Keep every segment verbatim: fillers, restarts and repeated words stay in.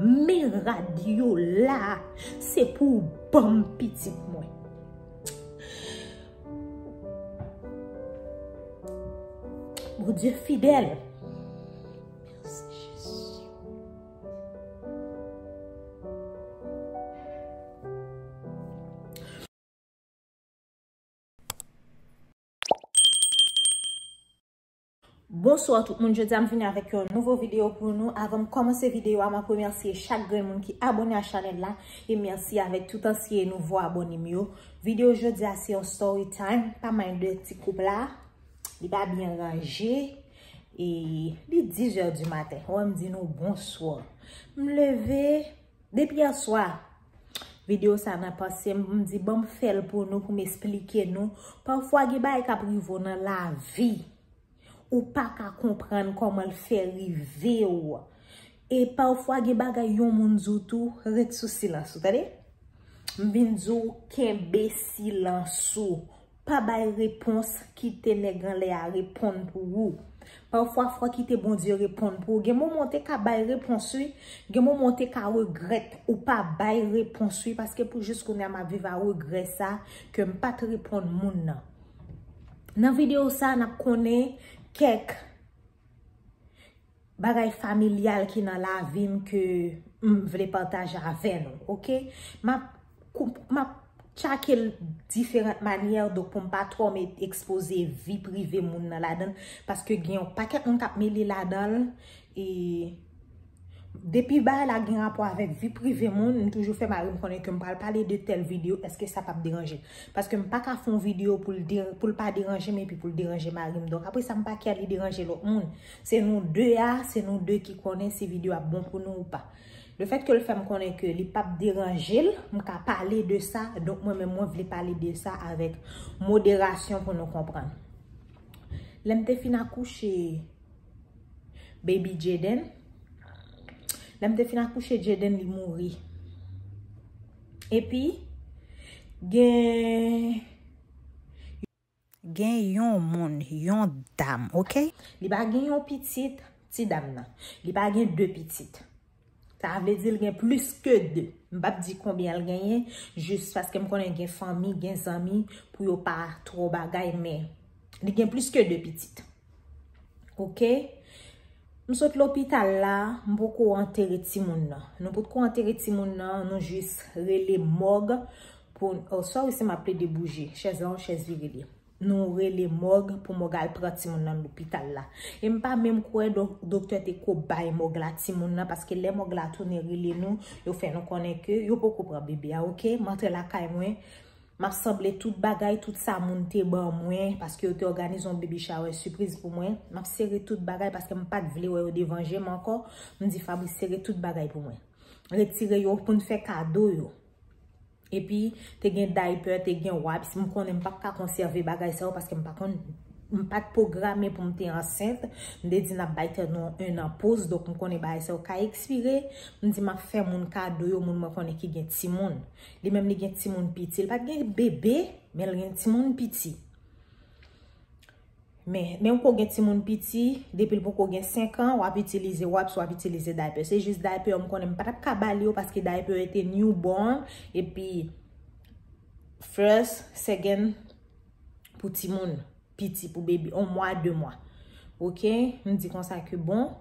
Men rad yo la, se pou w ban m pitit mwen. Bondye fidèl. Mèsi, Jezi. Bonswa tout moun, jodi a m vini avèk yon nouvo videyo pou nou. Avan m kòmanse videyo a, m ap remèsye chak grenn moun ki abòne a chanèl la. E mèsi avèk tout ansyen e nouvo abòne m yo. Videyo jodi a se yon story time, pa mind de ti koup la. Li pa byen ranje. E li dis è di maten. Wè m di nou bonswa. M leve depi yè swa. Videyo sa nan panse m, m di ban m fè l pou nou, pou m esplike nou. Pafwa gen bagay k ap rive w nan lavi. Ou pa ka konprann kòman l fè rive w. E pafwa gen bagay yon moun di w tou, ret sou silans ou, tande? M vin di w kenbe silans ou. Pa bay repons, kite nèg anlè a reponn pou ou. Pafwa fò kite Bondye reponn pou ou. Gen moman w te ka bay repons wi, gen moman w te ka regrèt ou pa bay repons wi, paske pou jis kounye a m ap viv a regrè sa ke m pa t reponn moun nan. Nan videyo sa, n ap konnen kèk bagay familyal ki nan lavi m ke m vle pataje avè nou, oke? M ap kou-, m ap tchake l diferan manyè, donk pou m pa twò met ekspoze vi prive moun nan ladan l, paske gen yon pakèt moun k ap mele ladan l, e depi bagay la gen rapò avèk vi prive moun, m toujou fè mari m konnen ke m pral pale de tèl videyo, èske sa p ap deranje l? Paske m pa ka fè yon videyo pou l de-, pou l pa deranje m epi pou l deranje mari m. Donk, apre sa, m pa kè li deranje lòt moun. Se nou de a, se nou de ki konnen si videyo ap bon pou nou ou pa. Lefètke l fè m konnen ke li p ap deranje l, m ka pale de sa. Donk, mwen menm, mwen vle pale de sa avèk moderasyon pou nou konprann. Lè m te fin akouche, baby Jaden. Lè m te fin akouche Jaden, li mouri. Epi, gen, gen yon moun, yon dam, oke? Li pa gen yon pitit, ti dam nan. Li pa gen de pitit. Sa vle di l gen plis ke de. M p ap di konbyen l genyen, jis paske m konnen gen fanmi, gen zanmi, pou yo pa twò bagay, men li gen plis ke de pitit. Oke? M sot lopital la, m poko antere timoun nan. Nou potko antere timoun nan, nou jis rele mòg pou, oh, sorry si m ap plede bouje. Chèz la, yon chèz vire li. Nou rele mòg pou mòg al pran timoun nan lopital la. E m pa menm kwè dok-, doktè te ko bay mòg la timoun nan, paske lè mòg la tounen rele nou, yo fè nou konnen ke yo poko pran bebe a, oke? M antre lakay mwen, m ap sanble tout bagay, tout sa moun te ban mwen, paske yo te òganize yon baby shower sipriz pou mwen. M ap sere tout bagay paske m pa t vle wè yo devan je m ankò. M di Fabrice sere tout bagay pou mwen. Retire yo pou n fè kado yo. Epi, te gen diaper, te gen wipes. M konnen m p ap ka konsève bagay sa yo paske m pa konn, m pa t pwograme pou m te ansent. M te di n ap bay tèt nou en an poz, donk m konnen bagay sa yo ka ekspire. M di m ap fè moun kado yo, moun mwen konnen ki gen timoun. Li menm li gen timoun piti. Li pa t gen bebe, men l gen timoun piti. Men, men ou ko gen timoun piti, depi l poko gen senk an, w ap itilize wipes, w ap itilize diaper. Se jis diaper yo m konnen m pa t ap ka ba li yo, paske diaper yo te newborn, epi first, second pou timoun piti, pou baby, yon mwa, de mwa. Oke? M di konsa ke bon,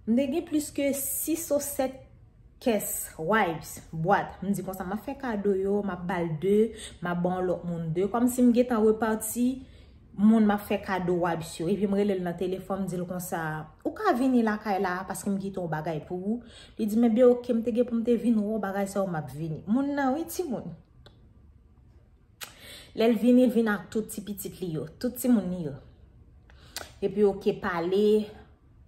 m te gen plis ke sis ou sèt kès wipes, bwat. M di konsa, m ap fè kado yo, m ap ba l de, m ap ba yon lòt moun de. Kòmsi m gentan repati, moun m ap fè kado wipes yo. Epi m rele l nan telefòn, m di l konsa, ou ka vini lakay la, paske m kite yon bagay pou ou. Li di, men byen oke, m te gen pou m te vin wè w bagay sa yo, m ap vini. Moun nan, wi, timoun. Lè l vini, l vin ak tout ti pitit li yo, tout timoun li yo. Epi, oke, pale,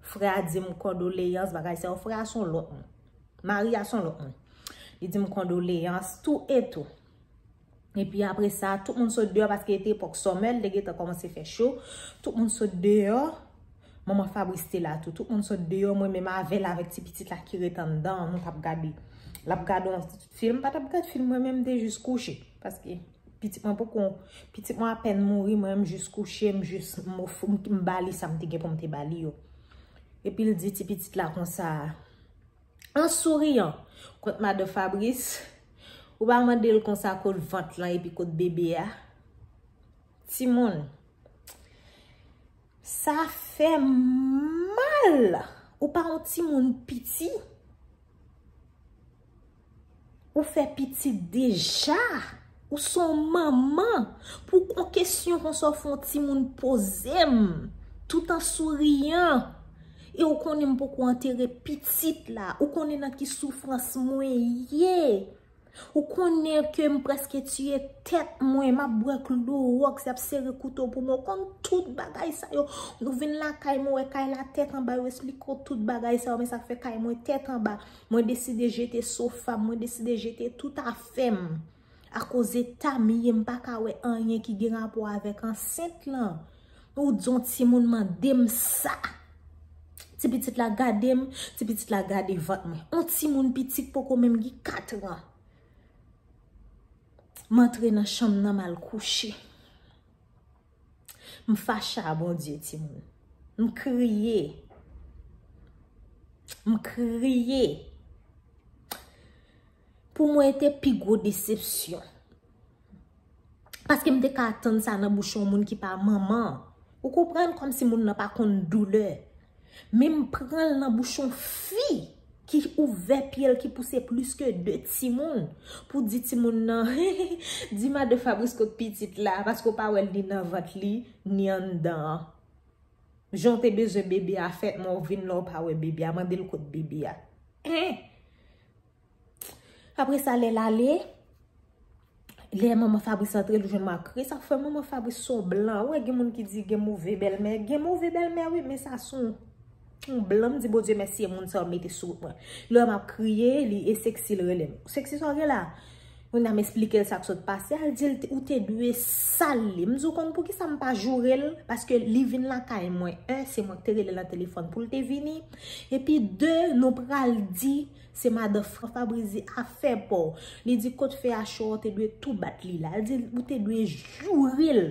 frè a di m kondoleyans, bagay sa yo, frè a se yon lòt moun. Mari a se yon lòt moun. Li di m kondoleyans, tou e tou. Epi apre sa, tout moun sot deyò paske te epòk summer, li te gentan kòmanse fè cho. Tout moun sot deyò. Manman Fabrice te la tou. Tout moun sot deyò, mwen menm avè l avèk ti pitit la ki ret anndan an, nou t ap gade. L ap gade yon film, pa t ap gad film, mwen menm m te jis kouche. Paske pitit mwen poko, pitit mwen apèn mouri, mwen menm jis kouche, m jis, m of-, m, m ba li sa m te gen pou m te ba li yo. Epi l di ti pitit la konsa, An souriyan, kot madan Fabrice, ou pa mande l konsa kot vant lan epi kot bebe a. Timoun, sa fè mal. Ou pa yon timoun piti. Ou fè pitit deja. Ou se yon manman. Pou yon kesyon konsa w fè yon timoun poze m, tout an souriyan. E ou konnen m poko antere pitit la. Ou konnen nan ki soufrans mwen ye. Ou konnen ke m prèske tiye tèt mwen, m ap bwè klowòks, y ap sere kouto pou mwen. Ou konn tout bagay sa yo. Nou vin lakay mwen, wè kay la tèt anba, yo esplike w tout bagay sa yo, men sa k fè kay mwen tèt anba. Mwen deside jete sofa m, mwen deside jete tout afè m. Akoz eta m ye, m pa ka wè anyen ki gen rapò avèk ansent lan. Ou di yon timoun mande m sa. Ti pitit la gade m, ti pitit la gade vant mwen. Yon timoun piti k poko menm gen kat an. M antre nan chanm nan, m al kouche. M fache a Bondye, timoun. M kriye. M kriye. Pou mwen, te pi gwo desepsyon. Paske m te ka atann sa nan bouch yon moun ki pa manman. Ou konprann? Kòmsi moun nan pa konn doulè. Men m pran l nan bouch yon fi ki ouvè pye l, ki pouse plis ke de timoun. Pou di timoun nan, di madan Fabrice kot pitit la, paske w pa wè l ni nan vant li, ni anndan an. Jan w te bezwen bebe a fèt, men w vin la w pa wè bebe a, mande l kot bebe a. Hein? Apre sa, lè l ale, lè manman Fabrice antre, l jwenn mwen ap kriye. Sa fè manman Fabrice se yon blan. Ou wè, gen moun ki di gen move bèlmè. Gen move bèlmè, wi, men sa se yon, yon blan. M di Bondye mèsi, e moun sa yo mete sou wout mwen. Lè m ap kriye, li e Sexy l rele m. Sexy, sa w gen la? Kounye a m esplike l sa k sot pase. Al di l, ou te dwe sal li. M di, ou konn poukisa m pa joure l? Paske li vin lakay mwen. En, se mwen ki te rele l nan telefòn pou l te vini. Epi de, nou pral di, se madan Fran Fabrizi afè pa w. Li di kot fè a cho a, ou te dwe tou bat li la. Li di ou te dwe joure l.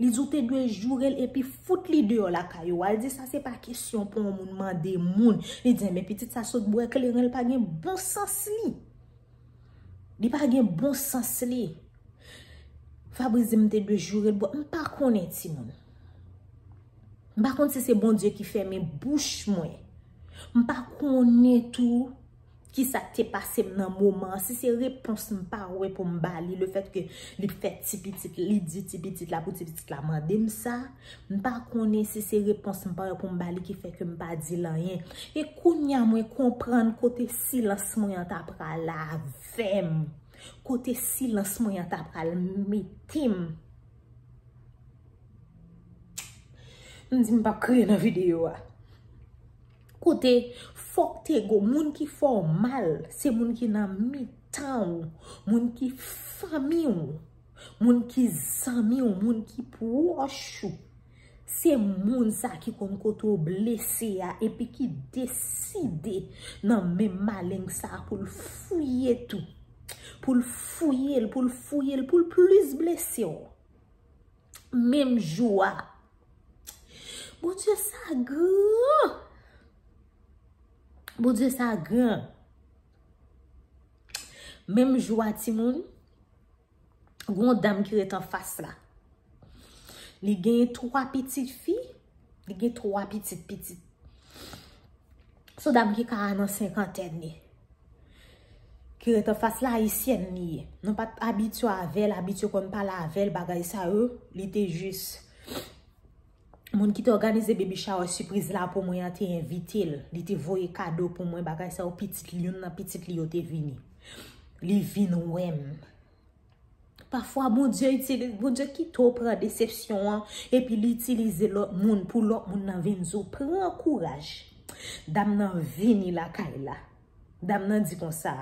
Li di ou te dwe joure l epi fout li deyò lakay ou. Al di sa se pa kesyon pou yon moun mande moun. Li di, men pitit sa sot bwè kleren, li pa gen bon sans li. Li pa gen bon sans li. Fabrizi m te dwe joure l, bon, m pa konnen timoun. M pa konn si se Bondye ki fèmen bouch mwen. M pa konnen tou kisa k te pase m nan moman an. Si se repons m pa wè pou m ba li, lefètke li fè ti pitit, li di ti pitit la pou ti pitit la mande m sa, m pa konnen si se repons m pa wè pou m ba li ki fè ke m pa di l anyen. E kounye a mwen konprann kote silans mwen an ta pral avè m. Kote silans mwen an ta pral mete m. M di m p ap kriye nan videyo a. Kote fòk te gon moun ki fè w mal, se moun ki nan mitan w, moun ki fanmi w, moun ki zanmi w, moun ki pwòch ou. Se moun sa ki konn kote w blese a epi ki deside nan men maleng sa pou l fouye tou. Pou l fouye l, pou l fouye l, pou l plis blese w. Menm jou a. Bondye sa gran. Bondye sa gran. Menm jou a, timoun, gon dam ki ret anfas la. Li gen twa pitit fi, li gen twa pitit pitit. Se yon dam ki ka nan senkantèn li. Ki ret anfas la, ayisyèn li ye. Nou pa t abitye avè l, abitye konn pale avè l, bagay sa yo, li te jis moun ki te òganize baby shower sipriz la pou mwen an te envite l. Li te voye kado pou mwen, bagay sa yo, pitit li, youn nan pitit li yo te vini. Li vin wè m. Pafwa, Bondye itilize, Bondye kite w pran desepsyon an, epi li itilize lòt moun pou lòt moun nan vin di w, pran kouraj. Dam nan vini lakay la. Dam nan di konsa,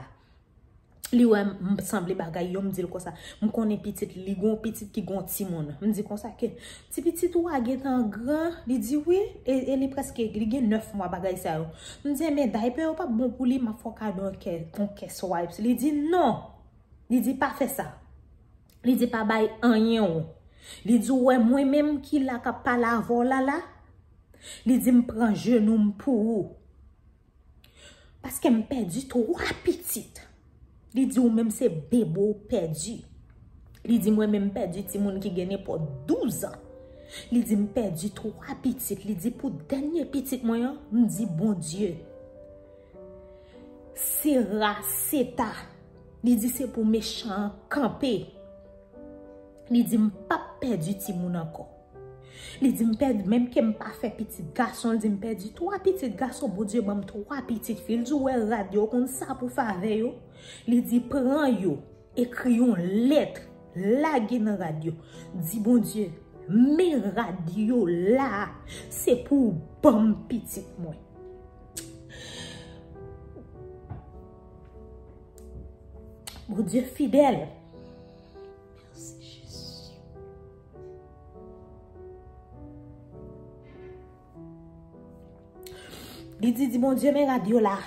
li wè m sanble bagay yo, m di l konsa, m konnen pitit li, li gon pitit ki gon timoun. M di konsa ke, ti pitit ou a gentan gran? Li di wi, e, e li prèske, li gen nèf mwa bagay sa yo. M di, enben, daypè yo p ap bon pou li, m ap fè w kado yon kè, yon kès wipes. Li di non. Li di pa fè sa. Li di pa bay anyen w. Li di ou wè mwen menm ki la k ap pale avè w la la. Li di m pran jenou m pou ou. Paske m pèdi twa pitit. Li di, ou menm se bebe w pèdi. Li di, mwen menm m pèdi timoun ki gen nenpòt douz an. Li di, m pèdi twa pitit. Li di, pou dènye pitit mwen an, m di, Bondye, se ra, se ta. Li di, se pou mechan an kanpe. Li di, m p ap pèdi timoun ankò. Li di, m pèdi, menm ke m pa fè pitit gason, li di, m pèdi twa pitit gason, Bondye ban m twa pitit fi. Li di, ou wè rad yo, ou konn sa pou fè avè yo? Li di, pran yo, ekri yon lèt, lage nan rad yo. Di Bondye, men rad yo la, se pou w ban m pitit mwen. Bondye fidèl. Mèsi, Jezi. Li di, di Bondye, men rad yo la,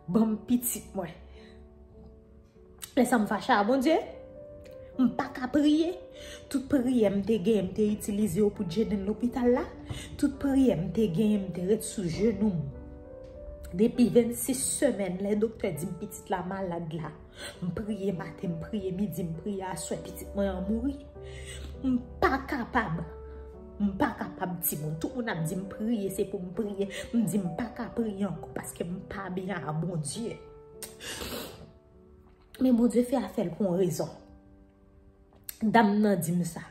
ban m pitit mwen. Lè sa m fache a Bondye, m pa ka priye. Tout priyè m te gen, m te itilize yo pou Jaden lopital la. Tout priyè m te gen, m te ret sou jenou m. Depi vennsis semèn, lè doktè di m pitit la malad la, m priye maten, m priye midi, m priye aswè, pitit mwen an mouri. M pa kapab. M pa kapab, timoun. Tout moun ap di m priye, se pou m priye. M di m pa ka priye ankò paske m pa byen a Bondye. Men Bondye fè afè l pou yon rezon. Dam nan di m sa.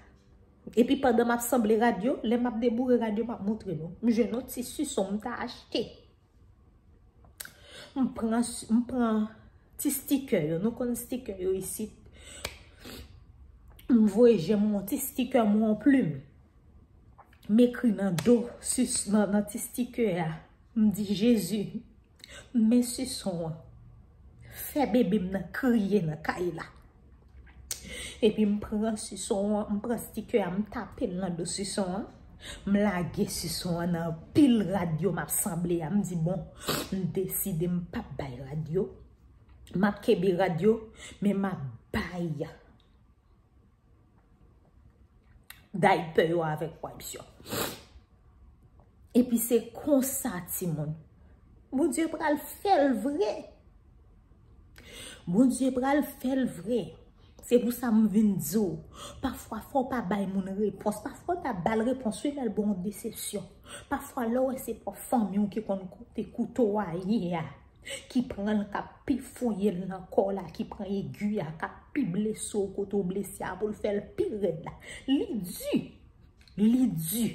Epi pandan m ap sanble rad yo, lè m ap deboure rad yo, m ap montre nou. M jwenn yon ti sison m ta achte. M pran, m pran ti stikè yo. Nou konn stikè yo isit. M voye je m yon ti stikè, m yon plim. M ekri nan do, sis, nan, nan ti stikè a. M di, Jezi, men sison an. Fè bebe m nan kriye nan kay la. Epi m pran sison an, m pran stikè a, m tape l nan do sison an. M lage sison an nan pil rad yo m ap sanble a. M di, bon, m deside m p ap bay rad yo. M ap kenbe rad yo, men m ap bay daypè yo avèk wipes yo. Epi se konsa, timoun. Bondye pral fè l vre. Bondye pral fè l vre. Se pou sa m vin di w, pafwa fò w pa bay moun repons. Pafwa w ta ba l repons, wi, men l ba w yon desepsyon. Pafwa lè w wè se pwòp fanmi w ki konn kote kouto a ye a, ki pran l, k ap pi fouye l nan kò w la, ki pran egi a, k ap pi blese w kote w blese a pou l fè l pi rèd la. Li di, li di.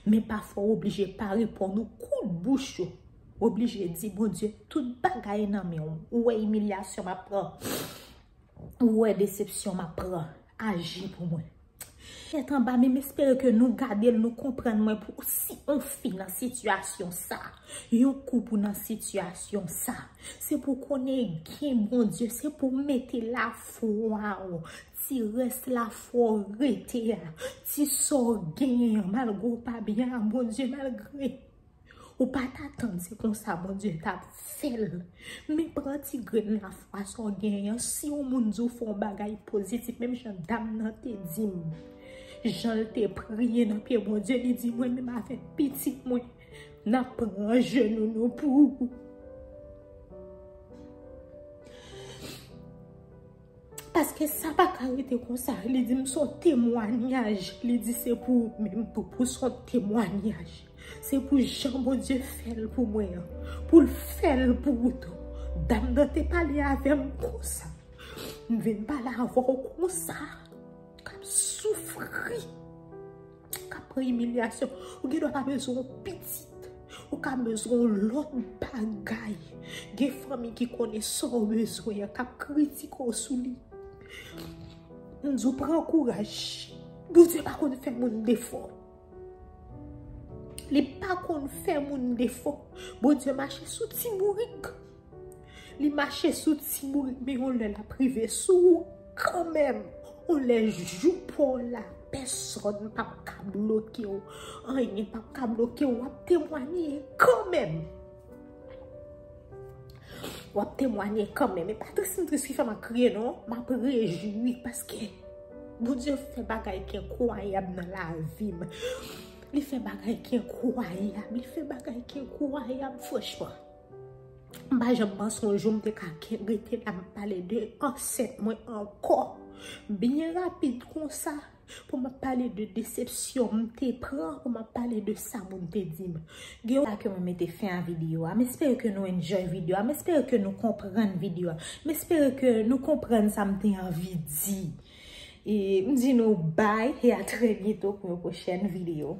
Men pafwa w oblije pa reponn, ou koud bouch ou. W oblije di, Bondye, tout bagay nan men w. Ou wè imilyasyon m ap pran. Ou wè desepsyon m ap pran. Aji pou mwen. Tèt anba, men m espere ke nou gade l, nou konprann mwen. Pou si on fi nan sitiyasyon sa, yon koup ou nan sitiyasyon sa, se pou konnen gen Bondye, se pou mete lafwa w, ti rès lafwa w rete a, ti sa w genyen an, malgre w pa byen a Bondye, malgre ou pa t atann se konsa Bondye t ap fè l. Men pran ti grenn lafwa sa w genyen an. Si yon moun di w fè yon bagay pozitif, menm jan dam nan te di m, jan l te priye nan pye Bondye, li di, mwen menm avèk pitit mwen, n ap pran jenou nou pou ou. Paske sa pa ka rete konsa. Li di m se yon temwayaj. Li di se pou ou menm tou, pou se yon temwayaj. Se pou jan Bondye fè l pou mwen an. Pou l fè l pou ou tou. Dam nan te pale avè m konsa. M vin pale avè w konsa. K ap soufri. K ap pran imilyasyon. Ou gen dwa pa bezwen yon pitit. Ou ka bezwen yon lòt bagay. Gen fanmi ki konnen sa w bezwen an, k ap kritike w sou li. M di w pran kouraj. Bondye pa konn fè moun defo. Li pa konn fè moun defo. Bondye mache sou ti bourik. Li mache sou ti bourik, men yon lè l ap rive sou ou kanmenm. Yon lè jou pa w la, pèsòn p ap ka bloke w. Anyen p ap ka bloke w. W ap temwanye kanmenm. W ap temwanye kanmenm. E pa tris m tris ki fè m ap kriye, non. M ap rejwi paske Bondye fè bagay ki enkwayab nan lavi m. Li fè bagay ki enkwayab. Li fè bagay ki enkwayab, franchman. M pa janm panse yon jou m te ka ken- rete la m ap pale de ansent mwen ankò. Byen rapid konsa, pou m ap pale de desepsyon m te pran, pou m ap pale de sa moun te di m. Gen yon la ke mwen mete fen a videyo a. M espere ke nou enjoy videyo a. M espere ke nou konprann videyo a. M espere ke nou konprann sa m te anvi di. E m di nou bye e a trè byento pou yon pwochèn videyo.